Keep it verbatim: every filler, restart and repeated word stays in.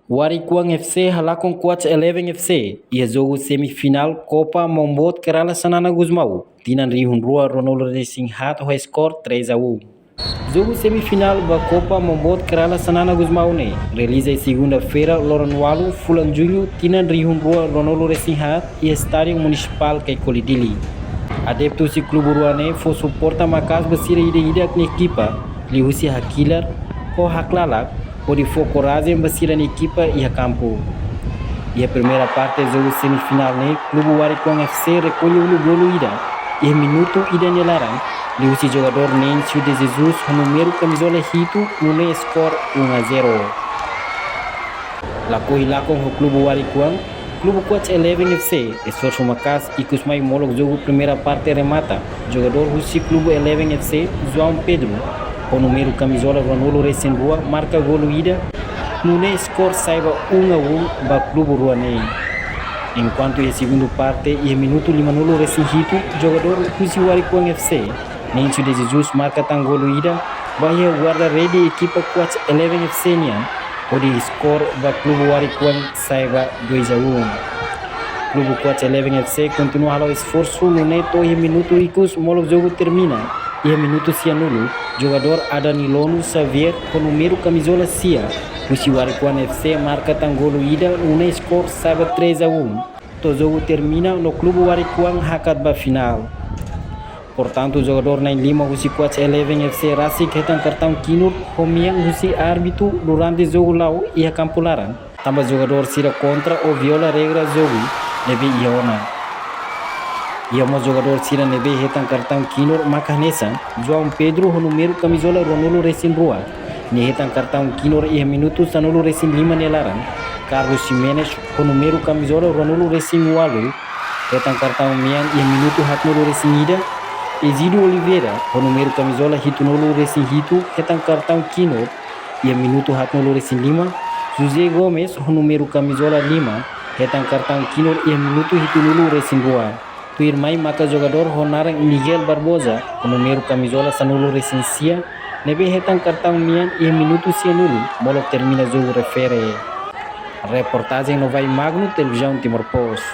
Warikuang F C halakon Kuat Eleven F C iha jogu semifinál Copa Maun Boot Kerala Xanana Gusmão, tinan rihun rua ruanulu resin haat ho skor três a um. Jogu semifinál ba Copa Maun Boot Kerala Xanana Gusmão ne'e realiza iha segunda-feira, loron ualu, fulan Jullu, tinan rihun rua ruanulu resin haat, iha Estádiu Munisipál Caicoli Dili. Adeptu husi klube rua ne'e fó suporta maka'as ba sira ida-idak nia ekipa, liuhusi hakilar ho haklalak, hodi fó korajen ba sira-nia ekipa iha kampu. Iha primeira parte jogu semifinál ne'e, klube Warikuang F C rekolla uluk golu ida iha minutu ida nia laran, liuhusi jogadór Neincio de Jesus ho númeru kamizola hitu, nune'e skor um a zero. Lakohi lakon ho klube Warikuang, klube Kuat Eleven F C esforsu maka'as ikus mai molok jogu primeira parte remata. Jogadór husi klube Eleven F C, João Pedro, ho númeru kamizola ruanulu resin rua, marka golu ida, nune'e skor sai ba um a um ba klube rua ne'e. Enkuantu iha segundu parte, iha minutu limanulu resin hitu, jogadór husi Warikuang F C, Neincio de Jesus, marka tan golu ida ba iha guarda-rede ekipa Kuat Eleven F C nian, hodi skor ba klube Warikuang sai ba dois a um. Klube Kuat Eleven F C kontinua halo esforsu, nune'e to'o iha minutu ikus molok jogu termina. Iha minutu sianulu, jogadór Adanilono Xavier ho númeru kamizola sia, husi Warikuang F C, marka tan golu ida, nune'e skor sai ba três a um. To'o jogu termina no klube Warikuang hakat ba finál. Portantu, jogadór na'in-lima husi Kuat Eleven F C rasik hetan kartaun kinur ho mean husi árbitru durante jogu la'o iha kampu laran, tanba jogadór sira kontra ou viola regra jogu ne'ebé iha ona. Iha mós jogadór sira ne'ebé hetan kartaun kinur maka hanesan João Pedro ho númeru kamizola ruanulu resin rua, nia hetan kartaun kinur iha minutu sanulu resin lima nia laran. Carlos Ximenes ho númeru kamizola ruanulu resin ualu, hetan kartaun mean iha minutu haatnulu resin ida. Egidio Oliveira ho númeru kamizola hitunulu resin hitu, hetan kartaun kinur iha minutu haatnulu resin lima. José Gomes ho númeru kamizola lima, hetan kartaun kinur iha minutu hitunulu resin rua. Tuirmai maka jogadór ho naran Miguel Barbosa, ho númeru kamizola sanulu resin sia, ne'ebé hetan kartaun mean iha minutu sianulu, molok termina jogu refere. Reportajen Novai Magno, Televizaun Timor Post.